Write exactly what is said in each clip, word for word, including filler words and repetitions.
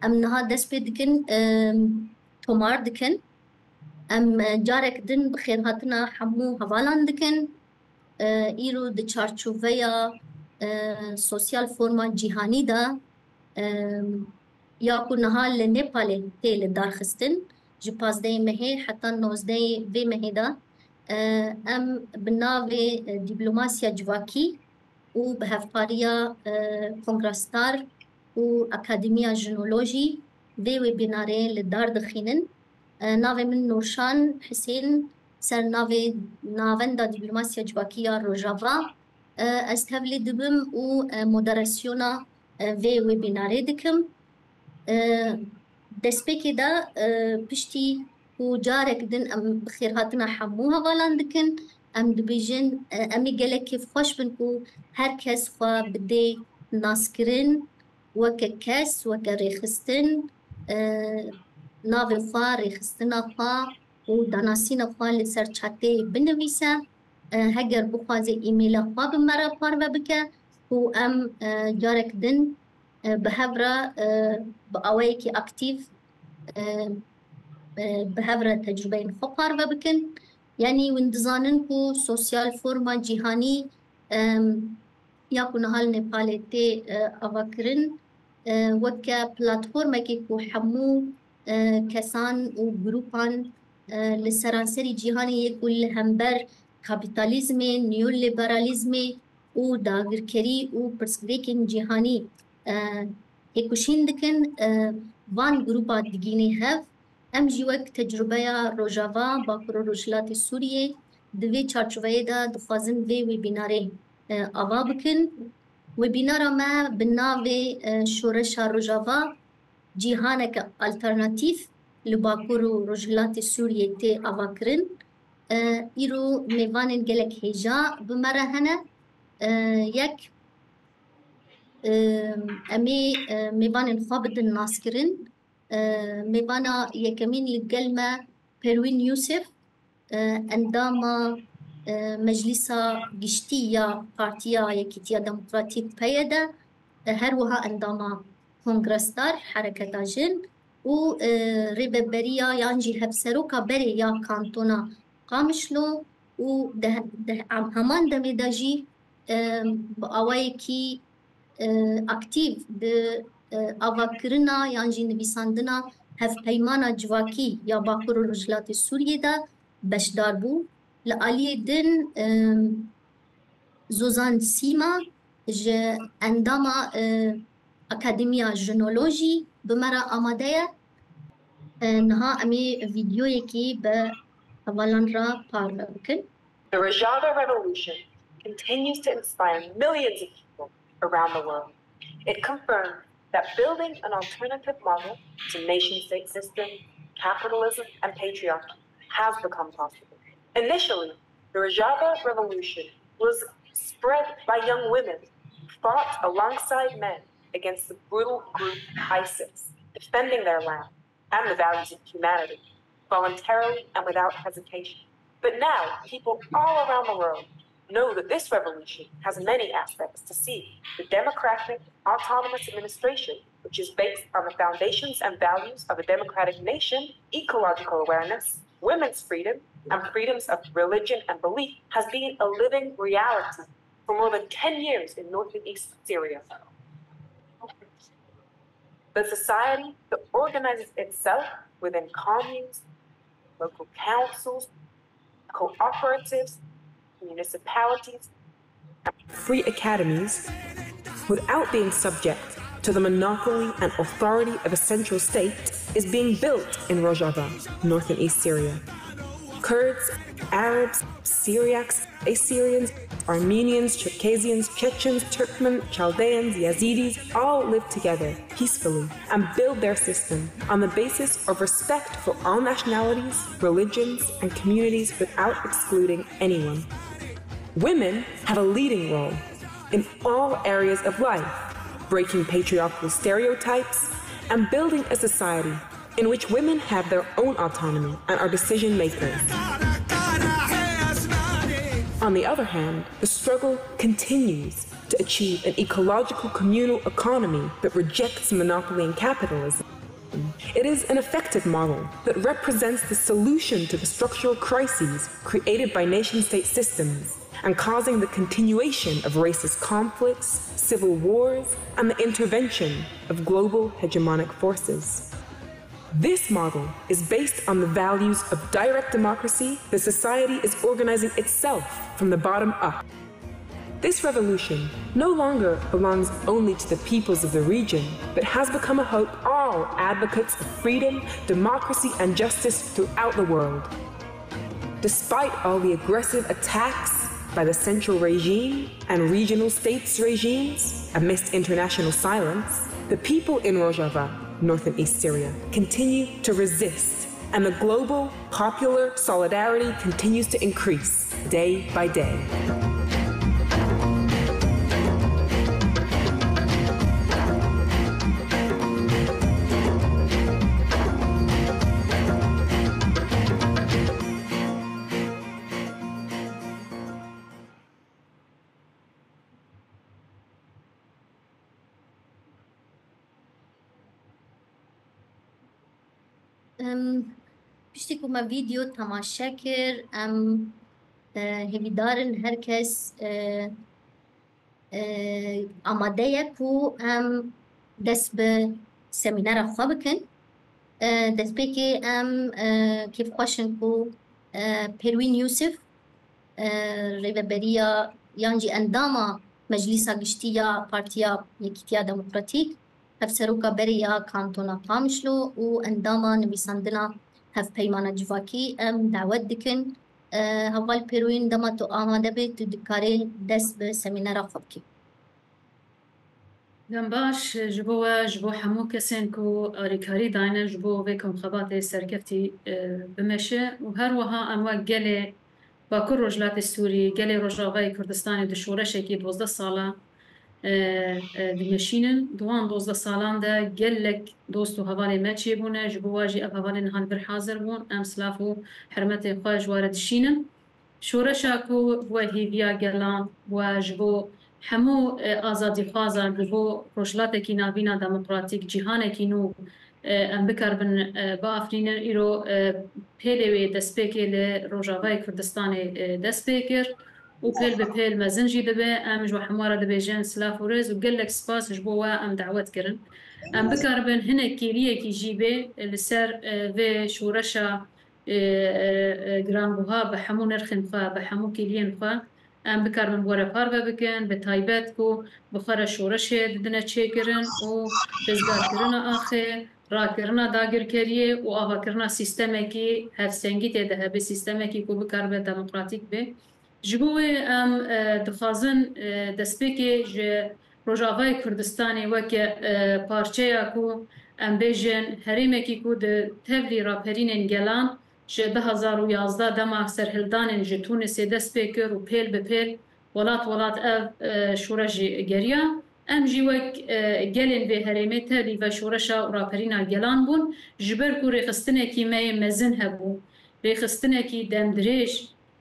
Em niha dest pê dikin, em, tomar dikin. Em, e, carek din bi xêrhatina hemû hevalan dikin. E, îro di çarçoveya, e, sosyal forma cîhanî de, e, ya ku niha li Nepalê tê li darxistin, ji pazdehê mehê heta nozdehê vê mehê de, e, em bi navê, e, Dîplomasiya Civakî û bi hevpariya, e, Kongra Star û Akademiya Jinolojî vê webînarê li dar dixînin. E, navê min Nurşan Hisên, ser navê Navenda Dîplomasiya Civakî ya Rojava. E, ez tevlî dibim û, e, moderasyona, e, vê webînarê dikim. E, destpêkê de, e, piştî ku carek din em bi xêrhatina hemû hevalan dikin, em dibêjin, e, em ê gelek kêfxweş bin ku her kes xwe bidê naskirin, weke kes, weke rêxistin, e, navê xwe, rêxistina xwe û danasîna xwe li ser çatê binivîse. E, heger bixwaze, e-maila xwe bi me re parve bike û em, e, carek din, e, bi hev re, e, bi awayekî aktîf, e, e, bi hev re tecrûbeyên xwe parve bikin. Yanî hûn dizanin ku sosyal forma cîhanî, em, ya ku niha li Nepalê tê, e, avakirin, e, weke platformekê ku hemû, e, kesan û grûpan, e, li seranserî cîhanê yê ku li hember kapîtalîzmê, neoliberalîzmê û dagirkerî û pirsgirêkên cîhanî, e, têkoşîn dikin, e, van grûpa digînê hev. Em jî wek tecrûbeya Rojava, Bakur û Rojhilatê Sûriyê, di vê çarçoveyê de dixwazin vê webînarê, e, ava bikin. Webînara me bi navê, e, Şoreşa Rojava, Cîhaneke Alternatîf li Bakur û Rojhilatê Sûriyê tê avakirin. E, îro mêvanên gelek hêja bi me re hene. E, yek, e, em ê, e, mêvanên xwe bidin naskirin. E, mêvana yekemîn li gel me Perwîn Yûsif, e, endama, e, Meclîsa Giştî ya Partiya Yekîtiya Demokratîk, P Y D, e, her wiha endama Kongra Star, Hereketa Jin û, e, rêveberiya yan jî hevseroka berê ya Kantona Qamişlo û di, di em-, heman demê de jî, e, bi awayekî, e, aktîf di, e, avakirina yan jî nivîsandina hevpeymana civakî ya Bakur û Rojhilatê Sûriyê de beşdar bû. Li aliyê din, e, Zozan Sîma ji endama, e, Akademiya Jinolojî bi me re amade ye. E, niha em ê vîdeoyekî bi hevalan re parve bikin. The Rojava Revolution continues to inspire millions of people around the world. It confirms that building an alternative model to nation-state system, capitalism, and patriarchy has become possible. Initially, the Rojava Revolution was spread by young women who fought alongside men against the brutal group ISIS, defending their land and the values of humanity, voluntarily and without hesitation. But now, people all around the world know that this revolution has many aspects to see. The democratic, autonomous administration, which is based on the foundations and values of a democratic nation, ecological awareness, women's freedom, and freedoms of religion and belief, has been a living reality for more than ten years in north and east Syria. The society that organizes itself within communes, local councils, cooperatives, municipalities, free academies, without being subject to the monopoly and authority of a central state, is being built in Rojava, north and east Syria. Kurds, Arabs, Syriacs, Assyrians, Armenians, Circassians, Chechens, Turkmen, Chaldeans, Yazidis all live together peacefully and build their system on the basis of respect for all nationalities, religions, and communities without excluding anyone. Women have a leading role in all areas of life, breaking patriarchal stereotypes and building a society in which women have their own autonomy and are decision makers. On the other hand, the struggle continues to achieve an ecological communal economy that rejects monopoly and capitalism. It is an effective model that represents the solution to the structural crises created by nation state systems and causing the continuation of racist conflicts, civil wars, and the intervention of global hegemonic forces. This model is based on the values of direct democracy that society is organizing itself from the bottom up. This revolution no longer belongs only to the peoples of the region, but has become a hope all advocates of freedom, democracy, and justice throughout the world. Despite all the aggressive attacks by the central regime and regional states regimes amidst international silence, the people in Rojava, northern East Syria, continue to resist, and the global popular solidarity continues to increase day by day. Em, piştî ku me vîdeo temaşe kir, em, e, hêvîdar in her kes, e, e, amade ye ku em dest bi semînera xwe bikin. E, destpêkê em, e, kêfxweş in ku, e, Perwîn Yûsif, e, rêveberiya yan jî endama Meclîsa Giştî ya Partiya Yekîtiya Demokratîk, hevseroka berê ya Kantona Qamişlo û endama nivîsandina Hevpeymana Civakî em dawet dikin. E, Heval Pêroyîn, dema tu amade bî, tu dikarî dest bi semînera xwe bikî. Dem baş ji bo we, ji bo hemû kesên ku alîkarî dayne ji bo vê komxebatê serkeftî, e, bimeşe û her wiha em wek gelê Bakur Rojhilatê Sûrî, gelê Rojavayê Kurdistanê di şoreşekî duwazdeh sala, e, e, dimeşînin. Di wan duwazdeh salan de gelek dost û hevalên me çêbûne, ji bo wa jî ev hevalên niha li vir hazir bûn. Em silav û hurmetê xwe ji wa re dişînin. Şoreşa ku bûye hêviya gelan we ji bo hemû, e, azadîxwazan, ji bo rojhilatekî navîn a demokratîk, cîhanekî nû, e, em bikaribin, e, biafirînin. Îro, e, pêlê wê destpêkê li Rojavayê Kurdistanê, e, dest pê kir û pêl bi pêl mezin jî dibe. Em ji we hemû re dibêjin silav û rêz û gelek spas ji bo we em dawet kirin. Em bikaribin hinek kêliyekî jî bê li ser, e, vê şoreşa, e, e, e, giranbuha bi hemû nirxên xwe, bi hemû kêliyên xwe em bikaribin bi we re parve bikin, bi taybet ku bi xwe re şoreşê didine çêkirin û rizgarkirina axê, rakirina dagirkeriyê û avakirina sîstemekî hevsengî tê de hebe, sîstemekî ku bikaribe demokratîk be. Ji bo wê em, e, dixwazin, e, destpêkê ji Rojavayê Kurdistanê weke, e, parçeya ku em bêjin herêmekî ku di tevlî raperînên gelan ji du hazar û yazdeh dema serhildanên ji Tûnisê dest pê kir û pêl bi pêl welat welat ev, e, şoreş jî geriya. Em jî wek, e, gelên vê herêmê tevlî veşoreşa û raperîna gelan bûn, ji ber ku rêxistinekî me yê mezin hebû, rêxistinekî demdirêj,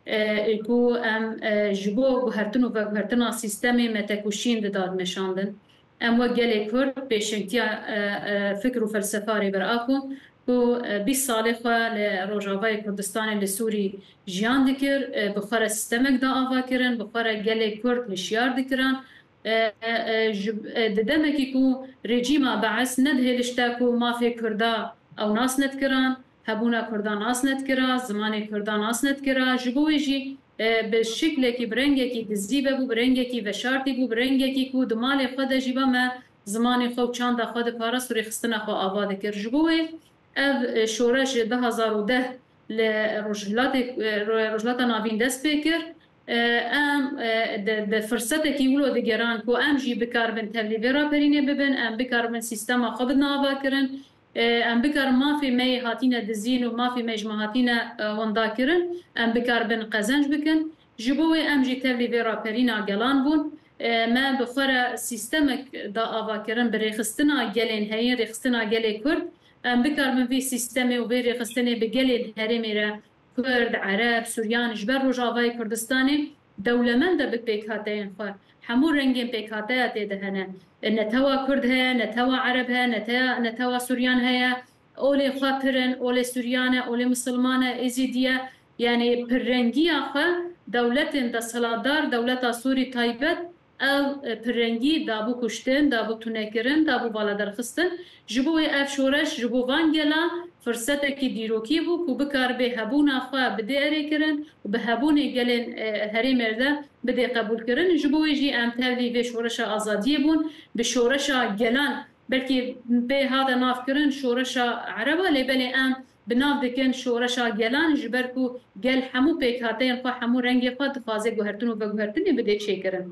e, ku em, e, ji bo guhertin û veguhertina sîstemê me tekoşîn didad meşandin. Em wek gelê Kurd pêşengtiya, e, e, fikr û felsefa Rêber Apo ku, e, bîst salê xwe li Rojavayê Kurdistanê li Sûrî jiyan dikir, e, bi xwe re sîstemek da ava kirin, bi xwe re gelê Kurd hişyar dikirin. E, e, e, ji, e, di demekî ku rejîma Beis nedihêlişte ku mafê Kurda ew nas nedikiran, hebûna Kurda nas nedikira, zimanê Kurda nas nedikira, ji bo wê jî, e, bi şiklekî, bi rengekî dizî vebû, bi rengekî veşartî bû, bi rengekî ku di malê xwe de jî ba me zimanê xwe û çanda xwe diparast û rêxistina xwe ava dikir. Ji bo wê ev, e, şoreş ji du hazar û deh li Rojhilatê, e, Ro-, Rojhilata Navîn dest pê kir. E, em, e, di, di firsetekî wilo digeran ku em jî bikaribin tevlî vê raperînê bibin, em bikaribin sîstema xwe bidin avakirin, e, em bikarin mafê me yê hatîne dizîn û mafê me ji me hatîne, e, windakirin, em bikaribin qezenc bikin. Ji bo wê em jî tevlî vê raperîna gelan bûn. E, me bi xwe re sîstemek da avakirin bi rêxistina gelên heyîn, rêxistina gelê Kurd. Em bikaribin vê sîstemê û vê rêxistinê bi gelên herêmê re, Kurd, Ereb, Suryan, ji ber Rojavayê Kurdistanê dewlemend e bi pêkhateyên xwe. Hemû rengên pêkhateya tê de hene. E, netewa Kurd heye, netewa Ereb heye, neteya, netewa Suryan heye. Olê xwe pir in, olê Suryan e, olê Misilman e, Êzîdî ye. Yanî pirrengiya xwe dewletên desthilatdar, dewleta Sûrî taybet, ev, e, pirrengî dabû kuştin, dabû tunekirin, dabû valaderxistin. Ji bo wê ev şoreş ji bo van gela firsetekî dîrokî bû ku bikaribê hebûna xwe bidê erêkirin û bi hebûnê gelên, e, herêmê de bidê qebûlkirin. Ji bo wê jî em tevlî vê şoreşa azadiyê bûn, bi şoreşa gelan, belkî pê hate navkirin şoreşa Ereba, lê belê em bi nav dikin şoreşa gelan, ji ber ku gel hemû pêkhateyên xwe, hemû rengê xwe dixwaze guhertin û veguhertinê bidê çêkirin.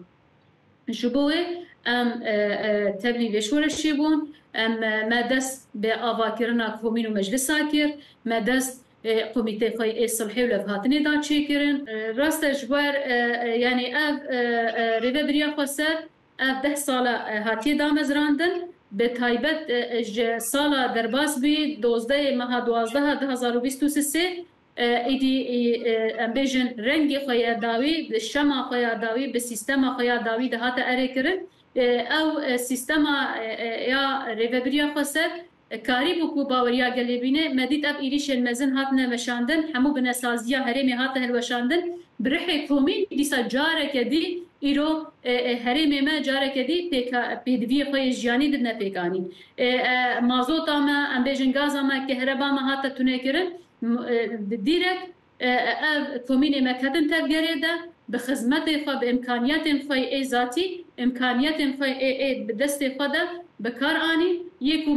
Ji bo wê em, e, e, tevlî vê şoreşê bûn. Em, e, me dest bi avakirina komîn û meclisa kir. Me dest, e, komîtê xwe ê silhê û levhatinê da çêkirin. E, rast e, ji ber, e, e, yanî ev, e, e, rêvebiriya xweser ev deh sala, e, hatiye damezrandin. Bi taybet, e, e, ji sala derbas bûyî, dozdehê meha duwazdeh du hazar û bîst û sê, e, êdî, e, e, em bêjin rengê xwe ya dawî, bi şema xwe ya dawî, bi sîstema xwe ya dawî de hate erêkirin. E, ew, e, sîstema, e, e, ya rêvebiriya xweser, e, karîbû ku baweriya gelê bîne. Me dît ev êrîşên mezin hatine weşandin, hemû binesaziya herêmê hate hilweşandin. Bi rihê komîn dîsa careke dî îro, e, e, herêmê me careke dî pêka-, pêdiviyê xwe yê jiyanî didine pêkanîn. E, e, mazota me, em bêjin gaza me, kehreba me hate tunekirin. M-, e, di dîrek, e, e, ev komînê me ketin tevgerê de, bi xizmetê xwe, bi imkaniyetên xwe ê zatî, imkaniyetên xwe ê, ê bi destê xwe de bi kar anîn. Yê ku,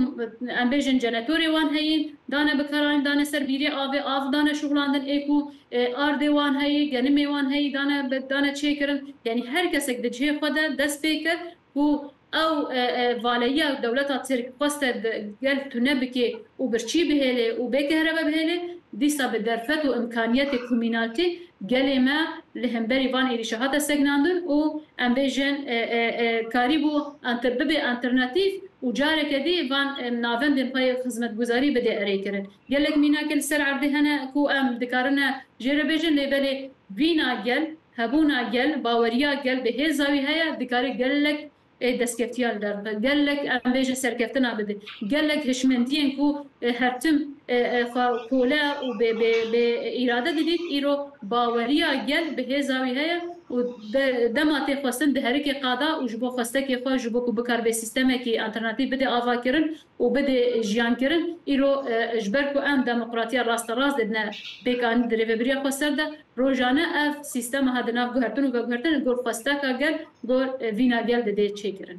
em bêjin, jenetorê wan heyîn, dane bi kar anîn, dane ser bîrê avê, av dane şuxlandin, ê ku, e, ardê wan heyî, genimê wan heyî, dane bi, dane çêkirin. Yanî her kesek di cihê xwe de dest pê kir ku ew, e, e, valeyiya dewleta Tirk xweste di gel tune bike û birçî bihêle û bê kehrebe bihêle, dîsa bi derfet û imkaniyetê komînaltî gelê me li hemberî van êrîşa hate sekinandin û em bêjin, e, e, e, karîbû enter-, bibe alternatîf û careke dî van, e, navendên xwe yê xizmetguzarî bide erêkirin. Gelek mînakê li ser erdê hene ku em dikarine jê re bêjin, lê belê vîna gel, hebûna gel, baweriya gel bi hêza wî heye, dikare gelek, e, destkeftî ya li dar bixin. Gelek, em bêjin, serkeftina bide. Gelek hişmendiyên ku, e, her tim, e, e, xwe kole û bê, bê, bê îrade didît, îro baweriya gel bi hêza wî heye û de-, dema tê xwestin diherike qada û ji bo xwestekê xwe, ji bo ku bikaribe sîstemekî alternatîf bide avakirin û bide jiyankirin, îro, e, ji ber ku em demokratiya rasterast didine pêkanîn di rêvebiriya xweser de, rojane ev sîstema ha di nav guhertin û veguhertin li gor xwesteka gel, gor, e, vîna gel didê çêkirin.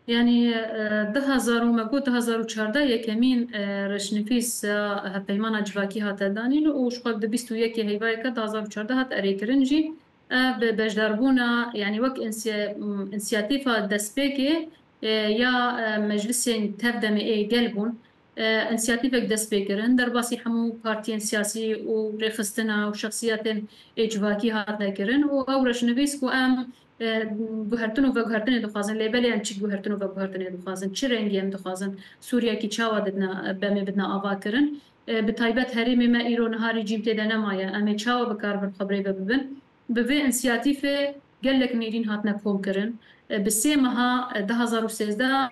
Yanî, e, du hazar û me got du hazar û çardeh yekemîn, e, reşnivîs, e, hevpeymana civakî hate danîn û ji xwe di bîst û yekê heyvayeke du hazar û çardeh hat erêkirin jî. Ev bi beşdarbûna, yanî wek însiya-, m, însiyatîfa destpêkê, e, ya, e, meclisên tevdemê ê gel bûn. E, însiyatîfek dest pê kirin, derbasî hemû partiyên siyasî û rêxistina û şexsiyetên ê civakî hatine kirin û ew reşnivîs ku em, e, guhertin û veguhertinê dixwazin, lê belê em çi guhertin û veguhertinê dixwazin, çi rengî em dixwazin, Sûriyekî çawa didine, be me bidine avakirin. E, bi taybet herêmê me îro niha rejîm tê de nemaye, em ê çawa bi kar bin xwe bi rê ve bibin? Bi vê însiyatîfê gelek nêrîn hatine komkirin. E, bi sê meha, e, du hazar û sêzdeh,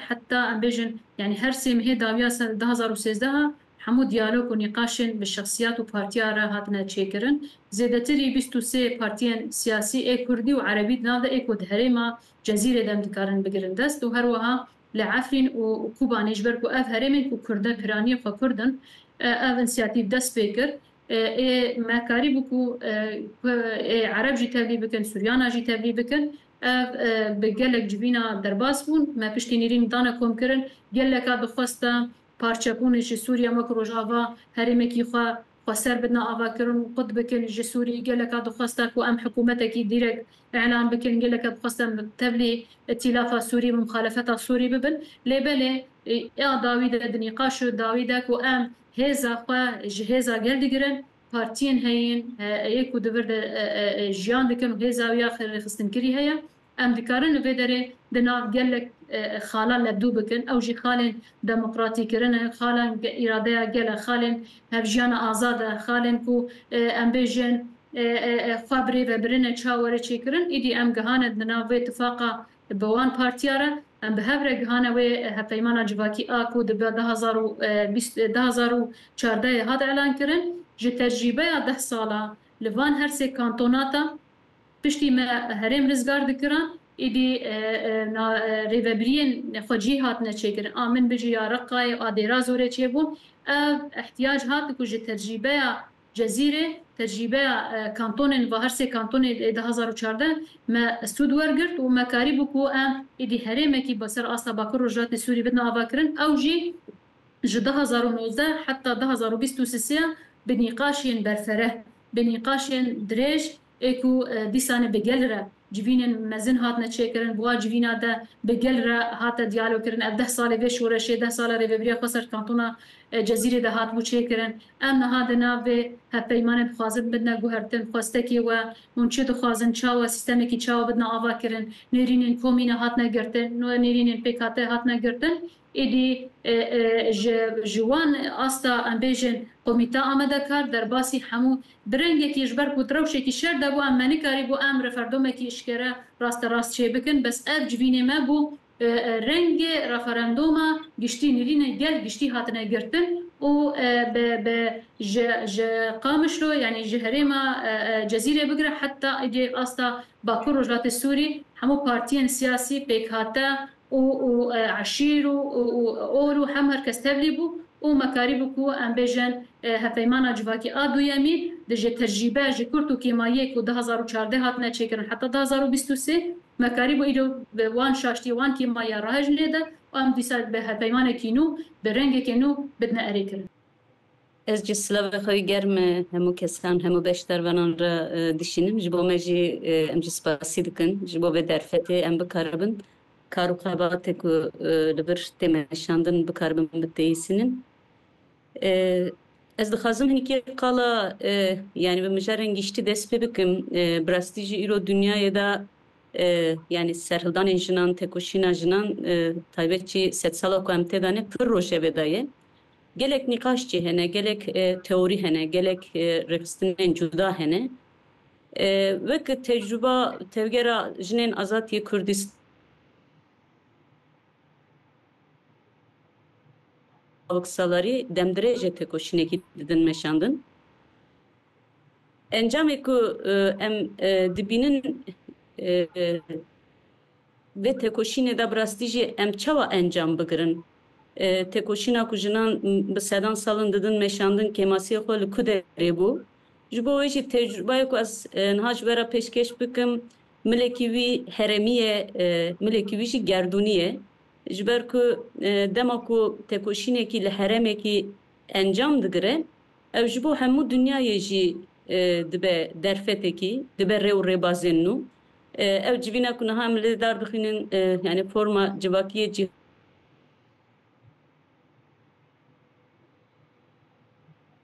heta em bêjin, yanî her sê mehê dawiya se-, du hazar û sêzdeh hemû diyalog û nîqaşên bi şexsiyat û partiya re hatine çêkirin. Zêdetirî bîst û sê partiyên siyasî ê kurdî û erebî di nav de ê ku di herêma Cezîrê de em dikarin bigirin dest û her wiha li Efrîn û Kobanê, ji ber ku ev herêmên ku Kurd e, piraniyê xwe Kurd in, e, ev însiyatîf dest pê kir. E, ê me karîbû ku, e, ku ê Ereb jî tevlî bikin, Suryana jî tevlî bikin. Ev, e, bi gelek civîna derbas bûn. Me piştî nêrîn dane komkirin. Geleka dixwesta parçebûnê ji Sûriye wek Rojava herêmekî xwe xweser bidine avakirin û qut bikin ji Sûriyê. Geleka dixwesta ku em hikûmetekî dîrek îlan bikin, geleka dixwesta em tevlî îtîlafa Sûrî û muxalefeta Sûrî bibin. Lê belê, e, ya dawî de, di nîqaş û dawî de ku em hêza xwe ji hêza gel digirin, partiyên heyîn, e, yê ku di vir de, e, e, e, jiyan dikin û hêza wî ya xwe rêxistinkirî heye, em dikarin li vê derê di nav gelek, e, e, xalan levdû bikin. Ew jî xalên demokratîkirin e, xalan ge-, îradeya gel e, xalên hevjiyana azad e, xalên ku, e, em bêjin, e, e, e, xwe bi rêvebirine çawa were çêkirin. Îdî em gihane di nav vê tifaqa bi wan partiya re, em bi hev re gihane wê, e, hevpeymana civakî a ku di bi du hazar û bîst, du hazar û çardeh hat elan kirin. Ji tecrîbeya deh sala li van her sê kantonata piştî me herêm rizgar dikiran, îdî, e, e, na, e, rêvebiriyên xwecihî hatine çêkirin. A min bijî ya Reqayê, a Dêra Zorê çêbû. Ev ihtiyac hat ku ji tecrîbeya Cezîrê, tecrîbeya, e, kantonên, va her sê kantonê ê du hazar û çardeh me stûd wergirt û me karîbû ku em îdî herêmekî bi ser asta Bakur Rojhilatê Sûrî bidin avakirin. Ew jî ji du hazar û nozdeh heta du hazar û bîst û sê bi nîqaşên berfereh, bi nîqaşên dirêj ê ku, e, dîsanê bi gel re civînên mezin hatine çêkirin, bi wa civîna de bi gel re hate diyalog kirin. Ev deh salê vê şoreşê, deh sala rêvebiriya xwe ser kantona, e, Cezîrê de hatibû çêkirin. Em niha di nav vê hevpeymanê dixwazin bidine guhertin, xwestekê we, hûn çi dixwazin, çawa sîstemekî çawa bidine ava kirin, nêrînên komî ne hatine girtin, nêrînên pêkhate hatine girtin. Êdî, e, e, ji, ji wan asta, em bêjin, komîta amadekar, derbasî hemû bi rengekî ji ber ku di rewşekî şer de bû, em me nikarîbû em referandumekî eşkere rasterast çêbikin. Bes ev civînê me bû, e, e, rengê referanduma giştî, nêrînên gel giştî hatine girtin û, e, bi, bi, ji, ji Qamişlo, yanî ji herêma, e, e, Cezîrê bigire heta êdî asta Bakur Rojhilatê Sûrî, hemû partiyên siyasî, pêkhate, û, û, e, eşîr û, û, û ol û hem her kes tevlî bû û me karîbû ku em bêjin, e, hevpeymana civakî a duyemî di ji tecrîbe ji kurt û kêmayiyê ku du hazar û çardeh hatine çêkirin heta du hazar û bîst û sê, me karîbû îro bi wan şaştî, wan kêmayiya rahejinê de û em dîsa bi hevpeymanekî nû, bi rengekê nû bidine erê kirin. Ez jî silavê xwe yê germ hemû kesan, hemû beşdarvanan re, e, dişînim. Ji bo me jî, e, em jî spasî dikin. Ji bo vê derfetê em bikaribin kar û xebatê ku, e, li vir tê meşandin bikaribin biteyîsînin. E, ez dixwazim hinkê qala, e, yanî bi mijarên giştî dest pê bikim. E, bi rastî jî îro dinyayê de, e, yanî serhildanên jinan, tekoşîna jinan, e, taybet jî sedsala ku em tê de ne, pir rojevê de ye. Gelek nîqaş jî hene, gelek, e, teorî hene, gelek, e, rêxistinên cuda hene. E, wek tecrûba Tevgera Jinên Azad yê Kurdistan, Bawiksarî demdirêj e tekoşînekî didin meşandin. Encamê ku, e, em, e, dibînin, e, e, vê tekoşînê de bi rastî jî em çawa encam bigirin? E, tekoşîna ku jinan bi sedan salin didin meşandin, kêmasiyê xwe li ku derê bû? Ji bo wê jî tecrûbayê ku ez, e, niha ji we re pêşkêş bikim, milekî wî herêmî ye, e, milekî wî jî gerdûnî ye. Ji ber ku, e, dema ku tekoşînekî li herêmekî encam digire, ew ji bo hemû dinyayê jî, e, dibe derfetekî, dibe rê û rêbazên nû. E, ew civîna ku niha em lê dar dixwînin, e, yanî forma civakiyê cî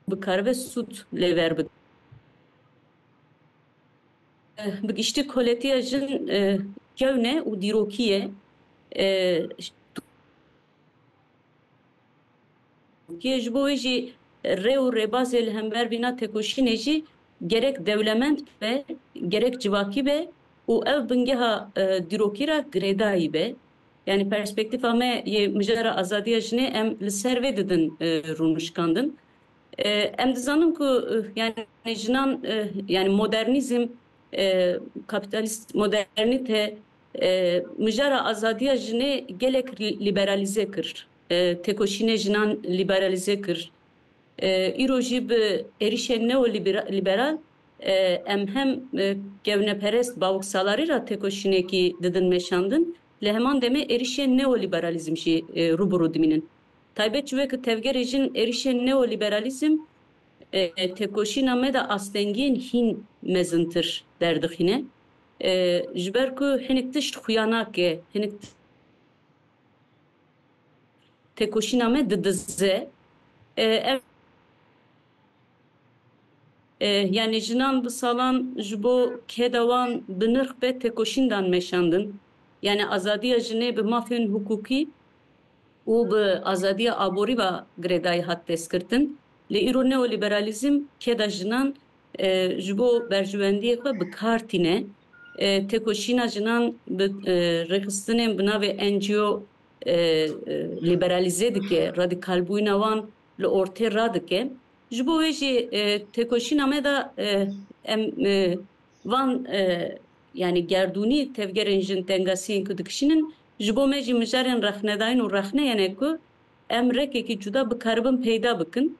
bikaribe sûd lê ver bide. E, bi giştî koletiya jin, e, kewn e û dîrokî ye. E, Yê ji bo wê jî rê û rêbazê li hember vîna tekoşînê jî gerek dewlemend be, gerek civakî be û ev bingeha, e, dîrokî re girêdayî be. Yanî perspektîfa me yê mijara azadiya jinê em li ser vê didin, e, rûnişkandin. E, em dizanin ku, e, yanî jinan, e, yanî modernîzm, e, kapîtalîst modernîte, e, mijara azadiya jinê gelek lî-, lîberalîze kir. E, tekoşînê jinan lîberalîze kir. E, îro jî bi êrişên neolîbera-, lîberal, e, em hem, e, kevneperest bawiksalarî re tekoşînekî didin meşandin. Li heman demê êrişên neolîberalîzm jî, e, rû bi rû dimînin. Taybet ji wê ku tevgerê jin êrişên neolîberalîzm, e, tekoşîna me de astengiyên hîn mezintir derdixîne. E, ji ber ku hinek tişt xuya nake, hinek tekoşîna me didize. E, ev, e, yanî jinan bi salan ji bo keda wan bi nirx be tekoşîn dan meşandin. Yanî azadiya jinê bi mafên hiqûqî û bi azadiya aborî ve girêdayî hat destgirtin. Lê îro neolîberalîzm keda jinan e, ji bo berjewendiyê xwe bi kar tîne. E, têkoşîna jinan bi, e, rêxistinên bi navê N G O, e, e, liberalîze dike, radikalbûyîna wan li ortê radike. Ji bo wê jî, e, têkoşîna me de, e, em, e, van, e, yanî gerdûnî tevgerên jin tengasiyên ku dikişînin, ji bo me jî mijarên rexnedayîn û rexneyene ku em rekekî cuda bikaribin peyda bikin.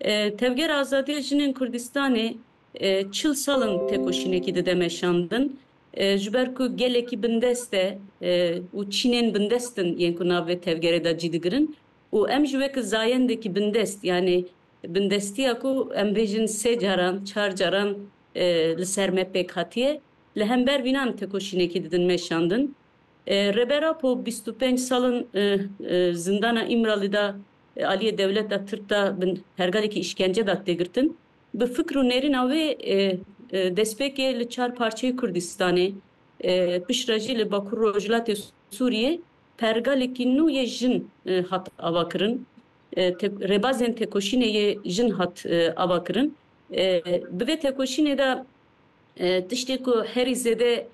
E, Tevgera Azadiya Jinên Kurdistanê, e, çil sal in têkoşînekî dide meşandin. E, ji ber ku gelekî bindest e, e, û çînên bindest in yên ku nav vê tevgerê de cî digirin. Û em jî wek zayendekî bindest, yanî bindestiya ku em bêjin sê caran, çar caran, e, li ser me pêk hatiye, li hember vînan têkoşînekî didin meşandin. E, Rêber Apo bîst û pênc sal in, e, e, zindana Îmralî de, e, aliyê dewleta Tirk de bin pergalekî îşkence de tê girtin. Bi fikr û nêrîna wê, e, e, destpêkê li çar parçeyê Kurdistanê, e, piştre jî li Bakur Rojhilatê Sûriyê pergalekî nû yê jin, e, hat avakirin. E, te-, rêbazên têkoşînê yê jin hat, e, avakirin. E, bi vê têkoşînê de, e, tiştê ku herî zêde,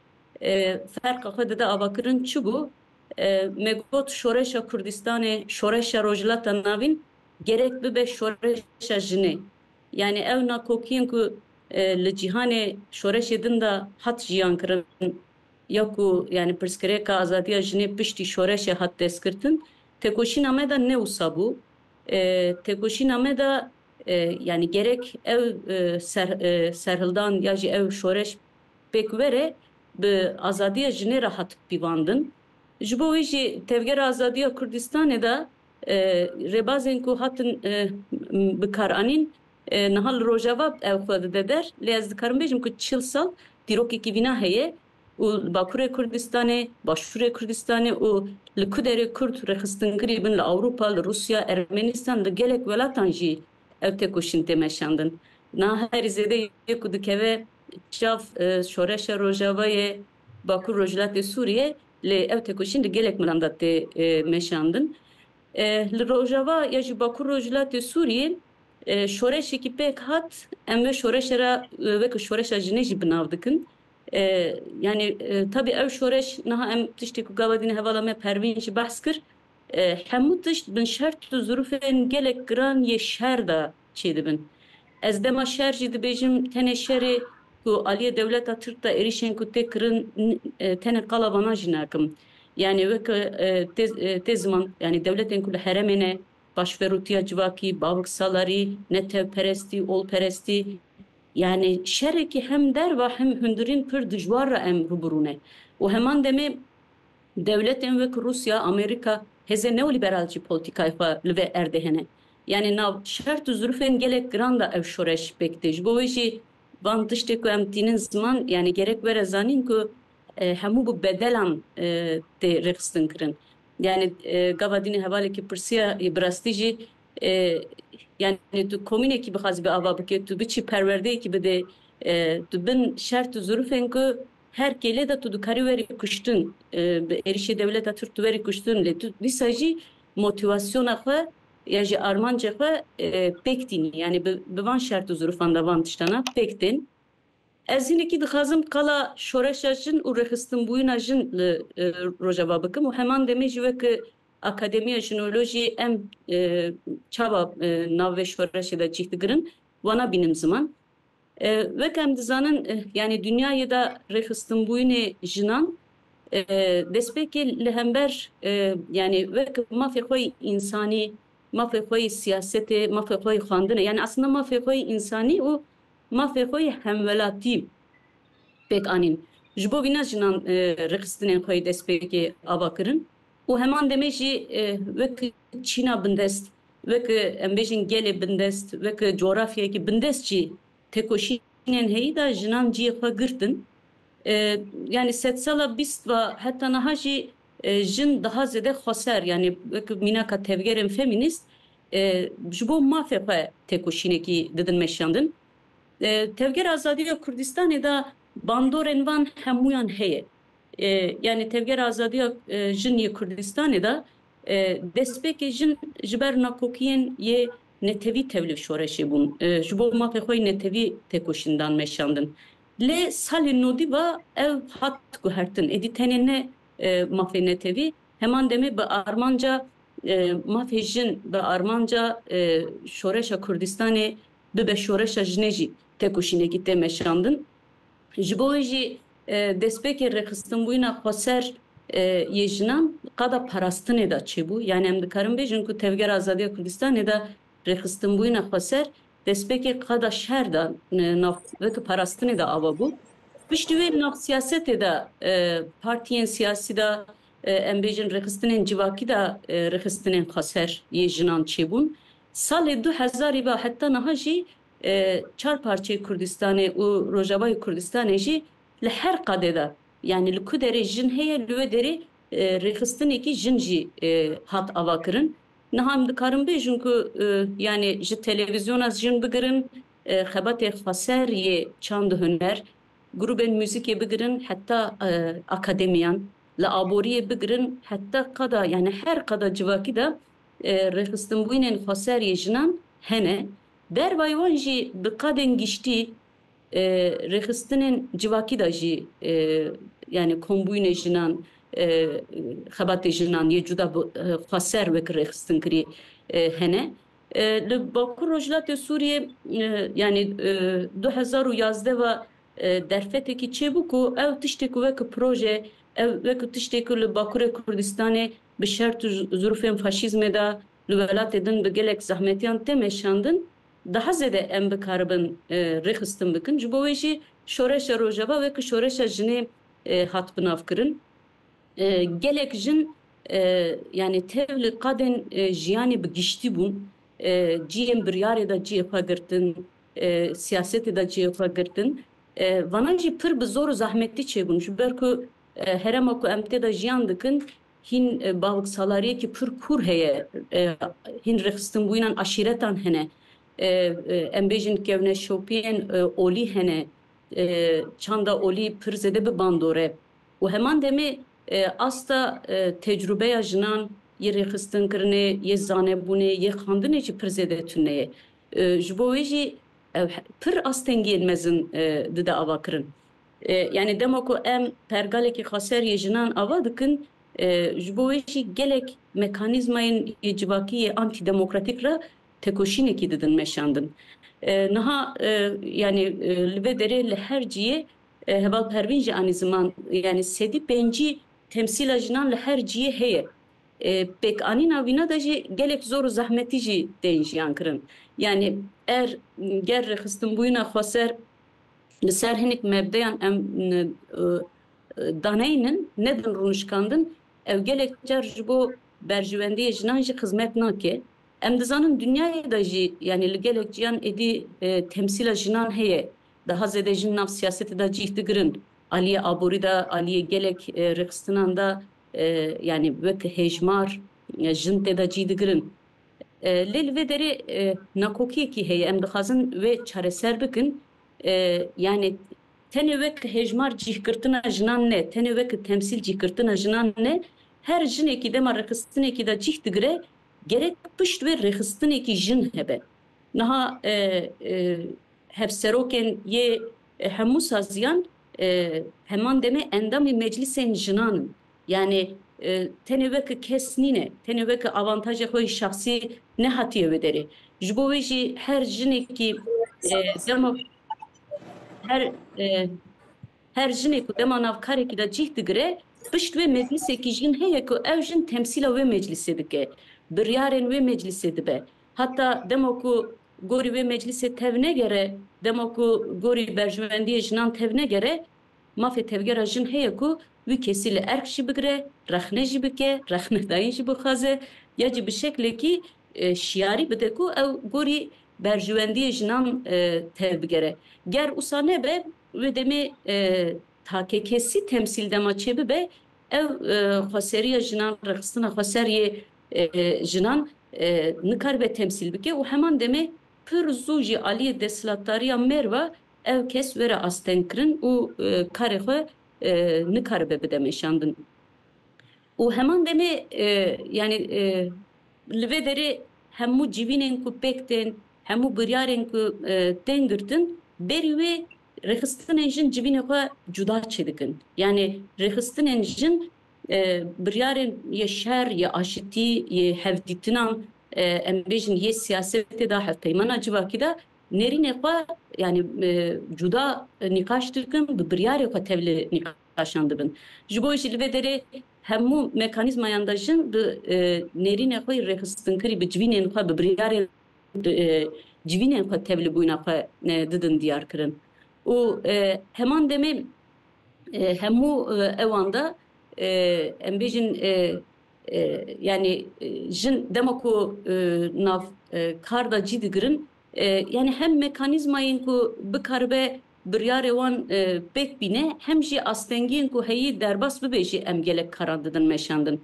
e, ferqa xwe dide avakirin çi bû? E, me got şoreşa Kurdistanê, şoreşa Rojhilata Navîn gerek bibe şoreşa jinê. Yanî ew nakokiyên ku, e, li cîhanê şoreşê din de hat jiyan kirin, ya ku, yanî, pirsgirêka azadiya jinê piştî şoreşê hat destgirtin, têkoşîna me de ne wisa bû. E, têkoşîna me de, e, yanî, gerek ew, e, ser-, e, serhildan ya jî ew şoreş pêk were, bi azadiya jinê re hat pîvandin. Ji bo wê jî Tevgera Azadiya Kurdistanê de, e, rêbazên ku hatin, e, m-, bi kar anîn, e, niha li Rojava ew xwe dide der. Lê ez dikarim bêjim ku çil sal dîrokekî vîna heye û li Bakurê Kurdistanê, Başûrê Kurdistanê û li ku derê Kurd rêxistingirî bin, li Ewropa, li Rûsya, Ermenistan, li gelek welatan jî ev têkoşîn tê meşandin. Niha herî zêde yê ku dikeve çav, e, şoreşa Rojavayê, Bakur Rojhilatê Sûriyê, lê ev têkoşîn li gelek milan de tê, e, meşandin. E, li Rojava ya jî Bakur Rojhilatê Sûriyê, e, şoreşekî pêk hat, em vê şoreşe re, e, weke şoreşa jinê jî bi nav dikin. E, yanî, e, tabî ew şoreş niha em tiştê ku gava dîne hevala me Pervîn jî behs kir, e, hemû tişt bin şert û zirûfên gelek giran yê şer de çêdibin. Ez dema şer jî dibêjim, tenê şerê ku aliyê dewleta Tirk de êrîşên ku tê kirin, n-, e, tenê qala vana jî nakim. Yanî weke, e, tê, e, tê ziman, yanî dewletên ku li herêmê ne, paşverûtiya civakî, bavksalarî, netewperestî, olperestî, yanî şerekî hem derva hem hundirîn pir dijwar re em rûbirû ne. Û heman demê dewletên wek Rûsya, Amerîka hêzên neoliberal jî polîtîkayê xwe li vê erdê hene. Yanî nav şert û zirûfên gelek giran de ev şoreş pêk tê. Ji bo wê jî van tiştê ku em tînin ziman, yanî gerek were zanîn ku, e, hemû bi bedelan, e, tê rêxistin kirin. Yanî, e, gava dînê hevalekî pirsiya, e, bi rastî jî, e, yanî tu komînekî bixwazî bi ava bike, tu biçî perwerdeyekî bide, e, tu bin şert û zirûfên ku her kêlê de tu dikarî werî kuştin, e, bi êrişê dewleta Tirk tu werî kuştin, lê tu dîsa jî motîvasyona xwe ya jî armancê xwe, e, pêk tînî. Yanî bi, bi van şert û zirûfan de van tiştana pêk tên. Ez hinekî dixwazim qala şoreşa jin û rêxistinbûyîna jin li, e, Rojava bikim û heman demê jî weke Akademiya Jinolojiyê em, e, çawa, e, nav vê şoreşê de cih digirin, wana bînim ziman. E, wek em dizanin, e, yanî dinyayê de rêxistinbûyînê jinan, e, destpêkê li hember, e, yanî wek mafê xwe yê însanî, mafê xwe yê siyasetê, mafê xwe yê xwendinê, yanî aslında mafê xwe yê însanî û mafê xwe yê hemwelatî pêk anîn. Ji bo vîna jinan, e, rêxistinên xwe yê destpêkê ava kirin û heman demê jî, e, wek çîna bindest, wek, e, em bêjin gelê bindest, wek, e, coğrafyayekî bindest jî têkoşînên heyî de jinan cihê xwe girtin. E, yanî sedsala bîst ve heta niha jî, e, jin daha zêde xweser, yanî wek mînaka tevgerên femînîst, e, ji bo mafê xwe têkoşînekî didin meşandin. E, Tevgera Azadiya Kurdistanê de bandorên van hemûyan heye. E, yanî Tevgera Azadiya, e, Jin yê Kurdistanê de, e, destpêkê jin ji ber nakokiyên yê netewî tevlî şoreşê bûn. E, ji bo mafê xwe yê netewî têkoşîn dan meşandin. Lê salê nodî ve ev hat guhertin. Êdî tenê ne, e, mafê netewî, heman demê bi armanca, e, mafê jin, bi armanca, e, şoreşa Kurdistanê bibe şoreşa jinê jî têkoşînekî tê meşandin. Ji bo wê jî, e, destpêkê rêxistinbûyîna xweser, e, yê jinan qada parastinê de çêbû. Yani em dikarin bêjin ku Tevgera Azadiya Kurdistanê de rêxistinbûyîna xweser destpêkê qada şer de, e, nav weke parastinê de ava bû. Piştî wê nav siyasetê de, e, partiyên siyasî de, e, em bêjin rêxistinên civakî de, e, rêxistinên xweser yê jinan çêbûn. Salê du hezarî ve heta niha jî, e, çar parçeyê Kurdistanê û Rojavayê Kurdistanê jî li her qadê de, yani li ku derê jin heye, li wê derê, e, rêxistinekî jin jî, e, hat avakirin. Niha em dikarin bêjin ku, e, yani ji televîzyona jin bigirin, e, xebatê xweser yê çand û huner, grûbên muzîkê bigirin, heta, e, akademiyan, li aboriyê bigirin, heta qada, yani her qada civakî de, e, rêxistinbûyînên xweser yê jinan hene. Dervayî wan jî bi qadên giştî, e, rêxistinên civakî de jî, e, yani kombûyînê jinan, e, xebatê jinan yê cuda bi, e, xweser wek rêxistinkirî, e, hene. E, li Bakur Rojhilatê Sûriyê, e, yani, e, du hezar û yazdeh ve, e, derfetekî çêbû ku ew tiştê ku wek proje, ew wek tiştê ku li Bakurê Kurdistanê bi şert û zirûfên faşîzmê de li welatê din bi gelek zehmetiyan tê meşandin, daha zêde em bikaribin, e, rêxistin bikin. Ji bo wê jî şoreşa Rojava wek şoreşa jinê, e, hat binavkirin. E, gelek jin, e, yani tev li qadên, e, jiyanê bi giştî bûn, e, cihên biryarê de cihê xwe girtin, e, siyasetê de cihê xwe girtin. E, vana jî pir bi zor û zehmetî çêbûn. Ji ber ku, e, herêma ku em tê de jiyan dikin, hîn, e, bavksalariyekî pir kûr heye, e, hîn rêxistinbûyînan aşîretan hene. E, e, em bêjin kevneşopiyên, e, olî hene, e, çanda olî pir zêde bi bandor e. Û heman demê, e, asta, e, tecrûbeya jinan yê rêxistinkirinê, yê zanebûnê, yê xwendinê jî pir zêde tune ye. E, ji bo wê jî ew he-, pir astengiyên mezin, e, dide avakirin. E, yani dema ku em pergalekî xweser yê jinan ava dikin, e, ji bo wê jî gelek mekanîzmayên yê civakî yê antîdemokratîk re têkoşînekî didin meşandin. E, niha, e, yani, e, li vê derê li her cihê, e, Heval Pervîn jî anî ziman, yani sedî pêncî temsîla jinan li her cihê heye. E, pêkanîna wîna de jî gelek zor û zehmetî jî tên jiyan kirin. Yani er ger rêxistinbûyîna xweser li ser hinek mebdeyan em, e, e, daneynin, nedin rûnişkandin, ew gelek car ji bo berjewendiyê jinan jî xizmet nake. Em dizanin dinyayê de jî, yani li gelek ciyan êdî, e, temsîla jinan heye. Daha zêde jin nav siyasetê de cîh digirin. Aliyê aborî de, aliyê gelek, e, rêxistinan de, e, yani wek hêjmar, e, jin tê de cî digirin. E, lê li vê derê, e, nakokiyekî heye. Em dixwazin wê çareser bikin. E, yani tenê wek hêjmar cîhgirtina jinan ne, tenê wek temsîl cîhgirtina jinan ne. Her jinekî dema rêxistinekî de cîh digire, gerek pişt wê rêxistinekî jin hebe. Niha, e, e, hevserokên yê, e, hemû saziyan, e, heman demê endamê meclisên jinan in. Yani, e, tenê weke kes nîne, tenê weke avantajê xwe yê şexsî nehatiye wê derê. Ji bo wê jî her jinekî, e, dema her, e, her jinê ku dema nav karekî de cîh digire, pişt wê meclisekî jin heye ku ew jin temsîla wê meclisê dike, biryarên wê meclisê dibe. Heta dema ku gorî wê meclisê tev negere, dema ku gorî berjewendiyê jinan tev negere, mafê tevgera jin heye ku wî kesî li erk jî bigire, rexne jî bike, rexnedayîn jî bixwaze, ya jî bi şeklekî, e, şiyarî bide ku ew gorî berjewendiyê jinan, e, tev bigere. Ger wisa nebe, wê demê, e, takekesî temsîl dema çêbibe, ew, e, xweseriya jinan, rêxistina xweser yê, e, jinan, e, nikaribe temsîl bike û heman demê pir zû jî aliyê desthilatdariya mêr ve ev kes were astengkirin û, e, karê xwe, e, nikaribe bide meşandin. Û heman demê, e, yani, e, li vê derê hemû civînên ku pêk tên, hemû biryarên ku, e, tên girtin, berî wê rêxistinên jin civînê xwe cuda çêdikin. Yani rêxistinên jin, e, biryarên yê şer, yê aşitî, yê hevdîtinan, e, em bêjin yê siyasetê de, hevpeymana civakî de nêrînê xwe, yani, e, cuda nîqaş dikin, bi biryarê xwe tevlî nîqaşan dibin. Ji bo jî li vê derê hemû mekanîzmayan de jin bi, e, nêrînê xwe yê rêxistinkirî, bi civînên xwe, bi biryarên, e, civînên xwe tevlîbûyîna xwe, e, didin diyar kirin. Û, e, heman demê, e, hemû, e, ewan de, e, em bêjin, e, e, yani, e, jin dema ku, e, nav, e, kar da cî digirin, e, yani hem mekanîzmayên ku bikaribe biryarê wan, e, pêk bîne, hem jî astengiyên ku heyî derbas bibe jî em gelek karan didin meşandin.